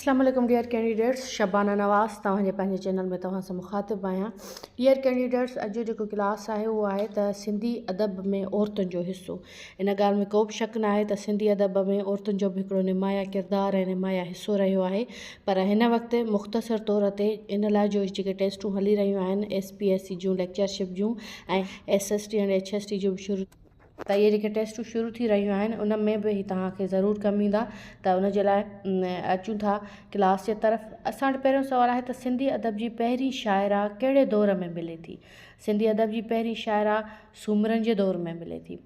اسلام عليڪم dear candidates Shabana Nawaz توهان جي پنهنجي چينل ۾ توهان سان مخاطب آهيان ڊيئر ڪينڊيڊيٽس اڄ جو جيڪو ڪلاس آهي اهو آهي ته سنڌي ادب ۾ عورتن جو حصو ان ڳالهه ۾ ڪو به شڪ نه آهي ته سنڌي ادب ۾ عورتن جو به هڪڙو نمايان ڪردار ۽ نمايان حصو رهيو آهي پر هن وقت مختصر طور تي ان لاء جو جيڪي ٽيسٽون هلي رهيون آهن ايس پي ايس سي جون ليڪچرشپ جون ۽ S S T ۽ H S T جون به شروع ته اهي جيڪي ٽيسٽون شروع ٿي رهيون آهن ان ۾ به هي توهان کي ضرور ڪم ايندا ته ان جي لاء اچون ٿا ڪلاس جي طرف اسان وٽ پهريون سوال آهي ته سنڌي ادب جي پهرين شاعره ڪهڙي دور ۾ ملي ٿي سنڌي ادب جي پهرين شاعره سومرن جي دور ۾ ملي ٿي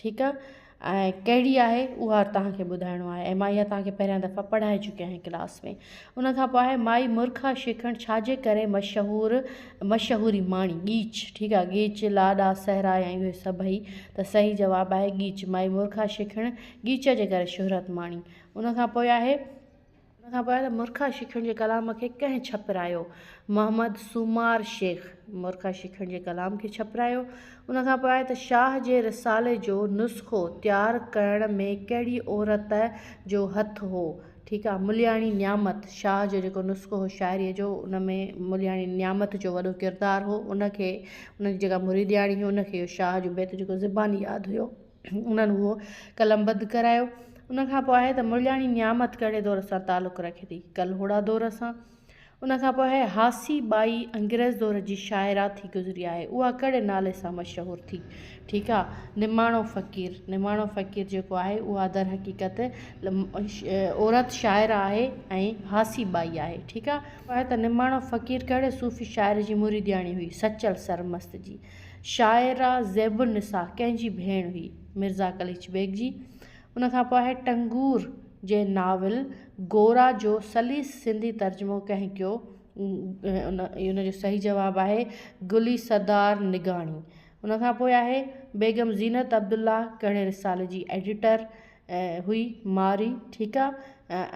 ٺيڪ آهي ۽ ڪهڙي آهي اها توهان کي ٻڌائڻو آهي ۽ مان اها توهان کي پهريان دفعا پڙهائي چڪي آهيان ڪلاس ۾ ان کان پوء آهي مائي مرکا شيخڻ ڇا جي ڪري مشهور مشهوري ماڻي، ڳيچ، ٺيڪ آ، ڳيچ، لاڏا، سهرا يا اهي سڀئي ته صحيح جواب آهي ڳيچ، مائي مرکا شيخڻ ڳيچ جي ڪري شهرت ماڻي. ان کان پوء آهي. ان کان پوء آهي ته مرکا شيخڻ جي ڪلام کي ڪنهن ڇپرايو؟ محمد سومار شيخ مرکا شيخڻ جي ڪلام کي ڇپرايو. ان کان پوء آهي ته شاهه جي رسالي جو نسخو تيار ڪرڻ ۾ ڪهڙي عورت جو هٿ هو؟ ٺيڪ آ ملياڻي نيامت شاهه جو جيڪو نسخو هو شاعريء جو ان ۾ ملياڻي نيامت جو وڏو ڪردار هو ان کي ان جي جيڪا مريدياڻي هئي ان کي اهو شاهه جو بيت جيڪو زباني ياد هيو انهن اهو قلمبند ڪرايو ان کان پوء آهي ته ملياڻي نيامت ڪهڙي دور سان تعلق رکي ٿي ڪلهوڙا دور سان ان کان پوء آهي هاسي ٻائي انگريز دور جي شاعره ٿي گذري آهي اها ڪهڙي نالي سان مشهور ٿي؟ ٺيڪ آ نماڻو فقير نماڻو فقير جيڪو آهي اها درحقيقت عورت شاعره آهي ۽ هاسي ٻائي آهي ٺيڪ آ. آهي ته نماڻو فقير ڪهڙي صوفي شاعر جي مريدياڻي هئي؟ سچل سرمست جي. شاعره زيب النساء ڪنهن جي ڀيڻ هئي؟ مرزا قليچ بيگ جي. ان کان پوء آهي ٽئگور جي ناول گورا جو سليس سنڌي ترجمو ڪنهن ڪيو؟ ان جو صحيح جواب آهي گلي سردار نگاڻي. ان کان پوء آهي بيگم زينت عبدالله ڪهڙي رسالي جي ايڊيٽر هئي؟ مارئي ٺيڪ آ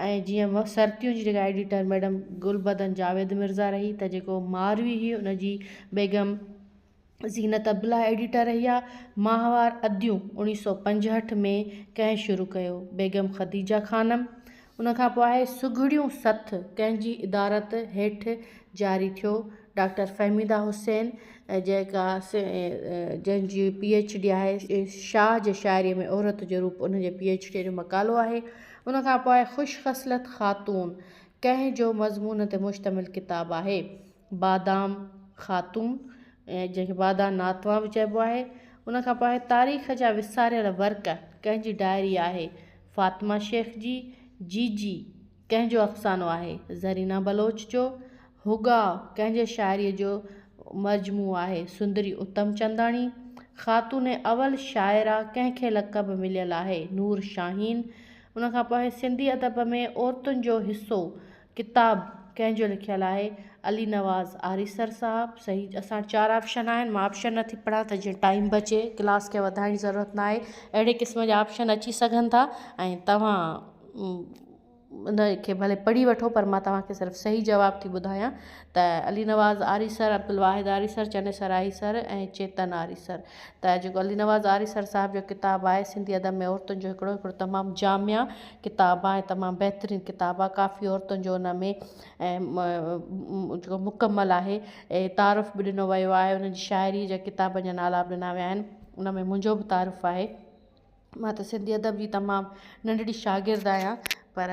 ۽ جيئن سرتيون جي جيڪا ايڊيٽر ميڊم گلبدن جاويد مرزا رهي ته جيڪو ماروي هئي ان جي بيگم زينت عبدالله ايڊيٽر رهي آ. ماهوار اديون اوڻيهه سو پنجهٺ ۾ ڪنهن شروع ڪيو؟ بيگم خديجه خانم. ان کان پوء آهي سگهڙيون سٿ ڪنهن جي ادارت هيٺ جاري ٿيو؟ ڊاڪٽر فهميده حسين جيڪا جنهن جي پي ايڇ ڊي آهي شاهه جي شاعريء ۾ عورت جو روپ ان جي پي ايڇ ڊي جو مقالو آهي. ان کان پوء آهي خوش خصلت خاتون ڪنهن جو مضمون تي مشتمل ڪتاب آهي؟ بادام خاتون جنهن کي بادام ناتوان به چئبو آهي. ان کان پوء آهي تاريخ جا وساريل ورق ڪنهن جي ڊائري آهي؟ فاطمه شيخ جي. جيجي ڪنهن جو افسانو آهي؟ زرينا بلوچ جو. هڳاء ڪنهن جي شاعريء جو مجموعو آهي؟ سندري اتم چنداڻي. خاتون اول شاعره ڪنهن کي لقب مليل آهي؟ نور شاهين. ان کان پوء آهي سنڌي ادب ۾ عورتن جو حصو ڪتاب ڪنهن جو لکيل آهي؟ علي نواز آريسر صاحب صحيح اسان وٽ چار آپشن آهن مان آپشن نٿي پڙهان ته جيئن ٽائيم بچي ڪلاس کي وڌائڻ جي ضرورت ناهي اهڙي قسم جا آپشن اچي سگهن ٿا ۽ توهان ان کي ڀلي پڙهي وٺو پر مان توهان کي صرف صحيح جواب ٿي ٻڌايان ته علي نواز آريسر عبدالواحد آريسر چنيسر آريسر ۽ چيتن آريسر ته جيڪو علي نواز آريسر صاحب جو ڪتاب آهي سنڌي ادب ۾ عورتن جو هڪڙو هڪڙو تمام جامع ڪتاب آهي تمام بهترين ڪتاب آهي ڪافي عورتن جو ان ۾ جيڪو مڪمل آهي تعارف به ڏنو ويو آهي انهن جي شاعري جا ڪتابن جا نالا به ڏنا ويا آهن ان ۾ منهنجو به تعارف آهي مان ته سنڌي ادب جي تمام ننڍڙي شاگرد آهيان پر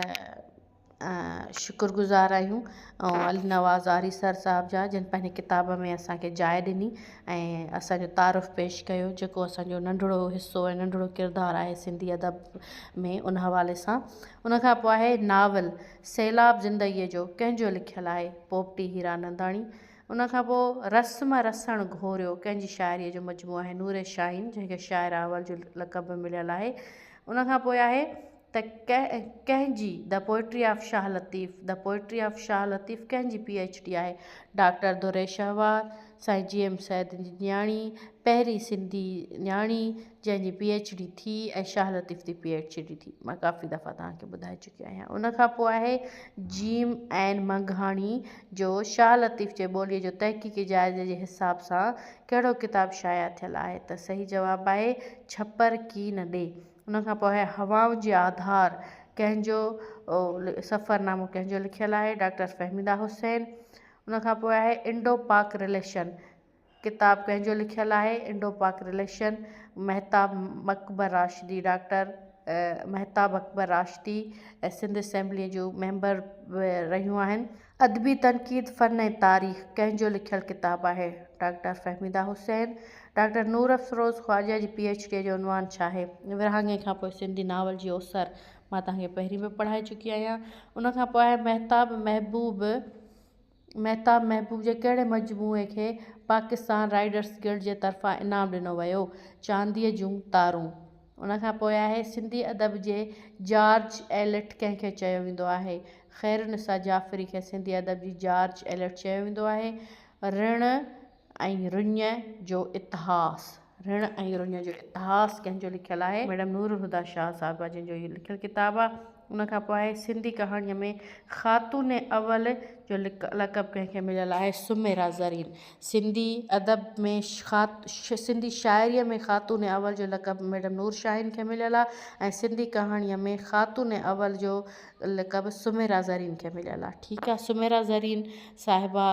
شڪر گذار آهيون علي نواز آريسر صاحب جا جن پنهنجي ڪتاب ۾ اسان کي جاء ڏني ۽ اسان جو تعارف پيش ڪيو جيڪو اسان جو ننڍڙو حصو ۽ ننڍڙو ڪردار آهي سنڌي ادب ۾ ان حوالي سان ان کان پوء آهي ناول سيلاب زندگيء جو ڪنهن جو لکيل آهي پوپٽي هيراننداڻي ان کان پوء رسم رسڻ گهوريو ڪنهن جي شاعريء جو مجموعو آهي نور شاهين جنهن کي شاعر اول جو لقب به مليل آهي ان کان پوء آهي ته ڪنهن جي The Poetry of Shah Latif، The Poetry of Shah Latif، ڪنهن جي پي ايڇ ڊي آهي؟ ڊاڪٽر دري شهوار، سائين جي ايم سيد جي نياڻي، پهرين سنڌي نياڻي جنهن جي پي ايڇ ڊي ٿي ۽ شاهه لطيف تي پي ايڇ ڊي ٿي. مان ڪافي دفعا توهان کي ٻڌائي چڪي آهيان. ان کان پوء آهي جيم اين منگهاڻي جو شاهه لطيف جي ٻوليء جو تحقيقي جائزي جي حساب سان ڪهڙو ڪتاب شايع ٿيل آهي؟ ته صحيح جواب آهي ڇپر ڪين ڏي. ان کان پوء آهي هوائن جي آڌار ڪنهن جو سفرنامو ڪنهن جو لکيل آهي؟ ڊاڪٽر فهميده حسين. ان کان پوء آهي انڊو پاڪ رليشن ڪتاب ڪنهن جو لکيل آهي؟ Indo Pak relation Mehtab Akbar Rashdi doctor Mehtab Akbar Rashdi Sindh اسيمبليء جون ميمبر به رهيون آهن. ادبي تنقيد، فن ۽ تاريخ ڪنهن جو لکيل ڪتاب آهي؟ ڊاڪٽر فهميده حسين. ڊاڪٽر نور افروز خواجه جي پي ايڇ ڊيء جو عنوان ڇا آهي؟ ورهاڱي کان پوء سنڌي ناول جي اوسر مان توهان کي پهرين به پڙهائي چڪي آهيان. ان کان پوء آهي مهتاب محبوب مهتاب محبوب جي ڪهڙي مجموعي کي پاڪستان رائيڊرس گلڊ جي طرفان انعام ڏنو ويو؟ چانديء جون تارون. ان کان پوء آهي سنڌي ادب جي جارج ايلٽ ڪنهن کي چيو ويندو آهي؟ خيرالنساء جعفري کي سنڌي ادب جي جارج ايلٽ چيو ويندو آهي. رڻ ۽ رڃ جو اتهاس، رڻ ۽ رڃ جو اتهاس ڪنهن جو لکيل آهي؟ ميڊم نور الهديٰ شاهه صاحبه جن جو اهو لکيل ڪتاب آهي. ان کان پوء آهي سنڌي ڪهاڻيء ۾ خاتون اول جو لقب ڪنهن کي مليل آهي؟ سميرا زرين. سنڌي ادب ۾ سنڌي شاعريء ۾ خاتون اول جو لقب ميڊم نور شاهين کي مليل آهي ۽ سنڌي ڪهاڻيء ۾ خاتون اول جو لقب سميرا زرين کي مليل آهي. ٺيڪ آهي سميرا زرين صاحبه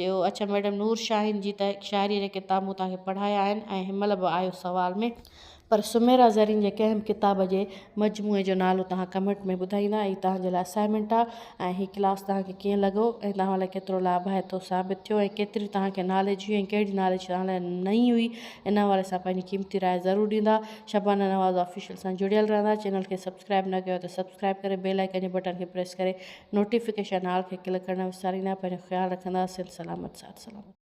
چيو اڇا ميڊم نور شاهين جي ته شاعريء جا ڪتاب مون توهان کي پڙهايا آهن ۽ هن مهل به آيو سوال ۾. پر سميرا زرين جي ڪنهن به ڪتاب جي مجموعي جو نالو توهان ڪمينٽ ۾ ٻڌائيندا هي توهان جي لاء اسائنمينٽ آهي ۽ هي ڪلاس توهان کي ڪيئن لڳو ۽ توهان لاء ڪيترو لاڀائتو ثابت ٿيو ۽ ڪيتري توهان کي ناليج هئي ۽ ڪهڙي ناليج توهان لاء نئين هئي ان حوالي سان پنهنجي قيمتي راء ضرور ڏيندا شبانه نواز آفيشل سان جڙيل رهندا چينل کي سبسڪرائب نه ڪيو ته سبسڪرائب ڪري بيل آئيڪن جي بٽڻ کي پريس ڪري نوٽيفڪيشن آل کي ڪلڪ ڪرڻ نه وساريندا پنهنجو خيال رکندا سنڌ سلامت ساٿ سلامت.